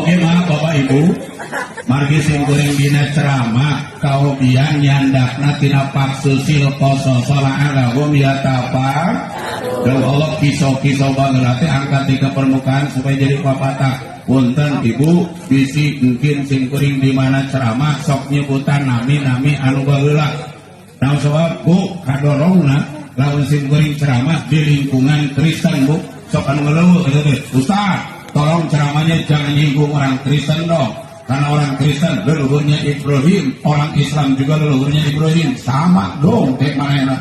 Oke, maaf, Bapak Ibu. Margi simkuring dina ceramah kahobian nyandakna tina faqshushil qashosa la'allahum yatafak. Dan Allah kisah-kisah baheula teh angkat di ke permukaan supaya jadi papatah. Punten, Ibu, bisi mungkin simkuring di mana ceramah sok nyebutan nami-nami anu baheula. Nah, sebab, Bu, kadorongna lamun simkuring ceramah di lingkungan Kristen, Bu, sok anu ngeleuweung gitu teh. "Ustaz, tolong ceramahnya jangan nyinggung orang Kristen dong. Karena orang Kristen leluhurnya Ibrahim, orang Islam juga leluhurnya Ibrahim, sama dong kayak mana."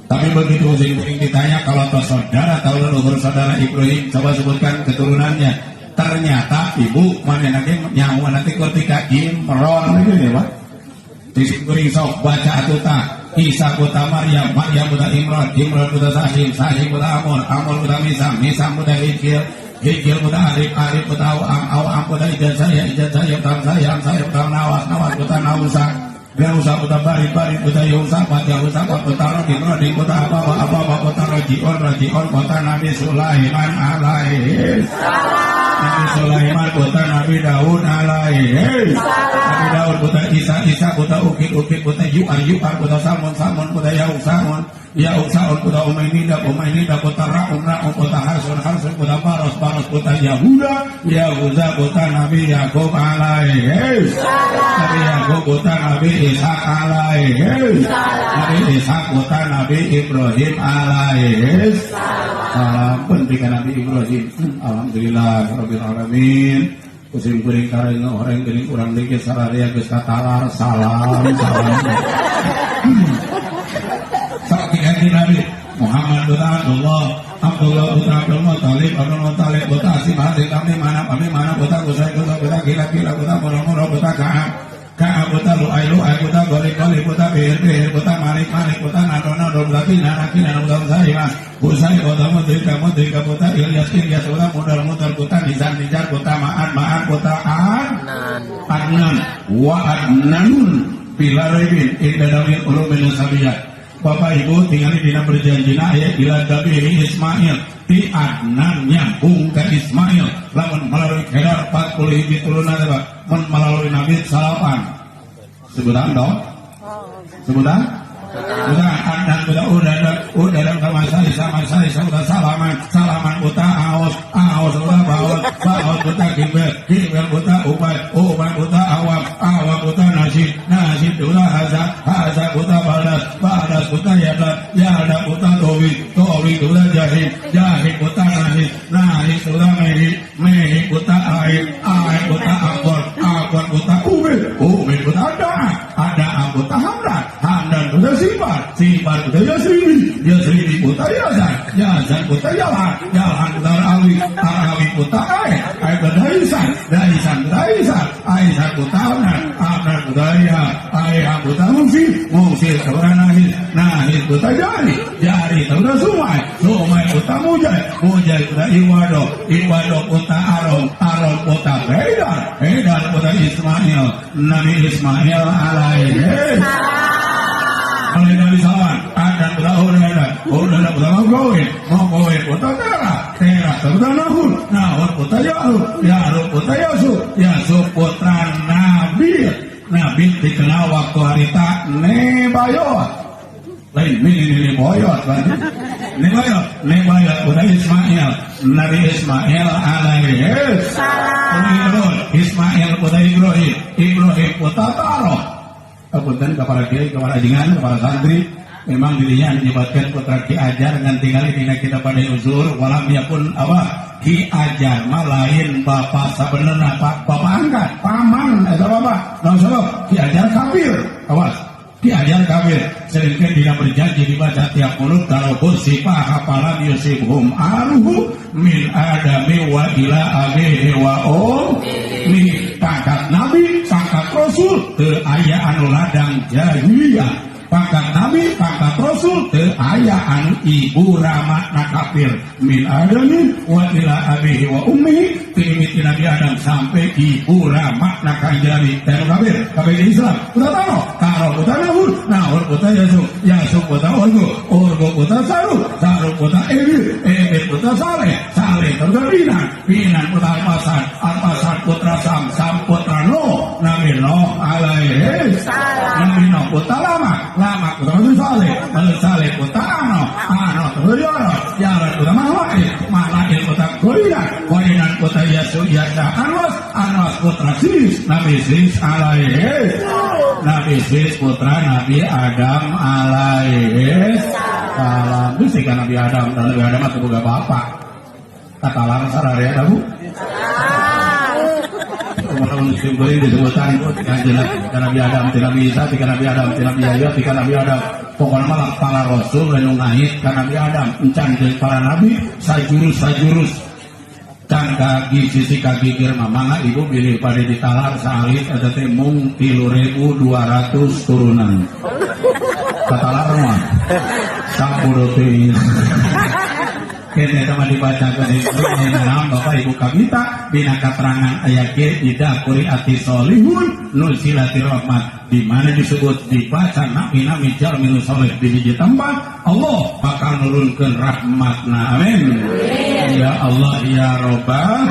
Tapi begitu simkuring ditanya, "Kalau toh saudara tahu leluhur saudara Ibrahim, coba sebutkan keturunannya." Ternyata, Ibu, mana nanti nyawa nanti ketika Imron itu ya, Pak. Di simkuring sok baca atuh tah. Isa putra Maryam, Maryam putra Imran, Imran putra Sahim, Sahim putra Amor, Amor putra Misam, Misam putra Hizkil, Hizkil putra Arif, Arif putra Awam, Awam putra Ijan saya, Ijan saya putra saya, saya putra Nawas, Nawas putra Nausa, Nausa putra Bari, Bari putra Yehosafat, Yehosafat putra Rodim, Rodim putra Apa, Apa putra Rojion, Rojion putra Nabi Sulaiman alaihi. Nabi Sulaiman putra Nabi Daud alaihi. Nabi Daud putra Isa, Isa putra Ukit, Ukit putra Yuar, Yuar putra Salmon, Salmon putra Yauk Salmon, Yauk Saul putra Umaynida, Umaynida putra Raum, Raum putra Harsun, Harsun putra Baros, Baros putra Yahuda, Yahuda putra Nabi Yakub alaihi. Nabi Yakub putra Nabi Ishak alaihi. Nabi Ishak putra Nabi Ibrahim alaihi. Salam pendidikan Nabi Ibrahim. Alhamdulillah rabbil alamin. Kusim kuring karena orang geuning urang deui sararia geus katalar. Salam salam. Sok diganti Nabi Muhammad putra Abdullah, Abdullah putra Abdul Muthalib, Abdul Muthalib putra Hasyim, Hasyim Abdi Manaf, Abdi Manaf putra Qushay, Qushay putra Kilab, Kilab putra Murrah, Murrah putra Ka'ab, Ka'ab putra Lu'ay, Lu'ay putra Ghalib, Ghalib putra Fihr, Fihr putra Malik, Malik putra Nadhr, Nadhr putra Kinanah, Kinanah putra Khuzaimah, Khuzaimah putra Mudrikah, Mudrikah putra Ilyas, Ilyas putra Mudar, Mudar putra Nizar, Nizar putra Ma'ad, Ma'ad putra Adnan. Adnan wa Adnanun bila raibin inda dawil ulumin nasabiyah. Bapak Ibu, tinggal dina berjanjina aya ila dabihi Ismail, ti Adnan nyambung ke Ismail lamun melalui Kedar 40 hiji turunan, Pak, mun melalui Nabi salapan sebutan dong, sebutan. Udah Adnan udah udah udah dan sama saya, sama saya udah Salaman, Salaman udah Aos, Aos udah Baot, Baot udah Gibel, Gibel udah Ubay, Ubay udah Awam, Awam udah Nasib, Nasib udah Haza, Haza udah Badas, Badas udah Yada, Yada udah Towi, Towi udah Jahim, Jahim udah Nahis, Nahis udah Mehi, Mehi udah Aib, Aib udah Akor, Akor udah Ubed, Ubed udah Ada, Ada udah Hamdan, Hamdan udah Sibar, Sibar udah Yasribi, Yasribi udah Yazan, Yazan udah Yalan, Yalan udah Awi, Awi udah Ae, Ae udah Daisan, Daisan udah Aisan, Aisan udah Amnan, Amnan udah Ya, Aya udah Mungsi, Mungsi udah Nahis, Nahis udah Jari, Jari udah Sumai, Sumai udah Mujai, Mujai udah Iwado, Iwado udah Arom, Arom udah Haidar, Haidar udah Ismail, Nabi Ismail alaihi. Kalau Nabi Salman, Adnan udah udah udah udah Monggoin, Monggoin udah Tera, Tera udah Nahur, Nahur udah Yahud, Yahud udah Yusuf, Yusuf putra Nabi, Nabi dikenal waktu harita Nebayot, lain ini ini boyot kan? Nebayot, Nebayot udah Ismail, Nabi Ismail alaihi. Salam. Ismail putra Ibrahim, Ibrahim putra Taroh. Punten kepada kiai, kepada ajengan, kepada santri, memang dirinya menyebabkan putra Ki Ajar dengan tinggal dina kita pada uzur walam yakun apa Ki Ajar mah lain bapak sebenarnya, pak, bapak angkat, paman eta bapak. Nah, sebab Ki Ajar kafir, awas, Ki Ajar kafir. Sedangkan dina berjanji dibaca tiap mulut kalau bersifah hafalan yusibhum aruhu min adami wa ila abihi wa ummi, pangkat nabi, pangkat rasul teu aya anu ladang jahiliyah. Pangkat nabi, pangkat rasul teu aya anu ibu rama na kafir. Min adami wa ila abihi wa ummihi, ti Nabi Adam sampai ibu rama na kanjeng Nabi teu anu kafir, kabeh Islam. Udah taro taro udah Nahur, Nahur udah Yasub, Yasub udah Orgo, Orgo udah Saru, Saru udah Ebir, Ebir udah Saleh, Saleh udah Binan, Binan udah Arpasan, Arpasan putra Nabi Nuh putra Lamak, Lamak putra Saleh, Saleh putra Ano, Ano putra Yarad, Yarad putra Mahlail, Mahlail putra Qainan, Qainan putra Yasu Yasa Anwas, Anwas putra Sis, Nabi Sis alaihi, Nabi Sis putra Nabi Adam alaihi salam. Itu kan Nabi Adam, dan Nabi Adam itu boga bapak. Katalang sararea Bu. Lamun simkuring disebutan jelas tiga Nabi Adam, tiga Nabi Isa, tiga Nabi Adam, tiga Nabi Yahya, tiga Nabi Adam. Pokoknya malah para rasul nu ngait ka Nabi Adam, encan jeung para nabi sajurus sajurus. Can kagi sisi kagigir mah, mangga Ibu bilih pada ditalar saalit eta teh mung 3200 turunan. Katalar mah sabodo teuing. Kene eta mah dibacakeun ieu naon, Bapak Ibu kabita dina katerangan aya ge idza quri'ati sholihun nuzilati rahmat, di mana disebut dibaca nabi-nabi jalmi nu soleh di hiji tempat, Allah bakal nurunkeun rahmatna. Amin ya Allah ya Robbal.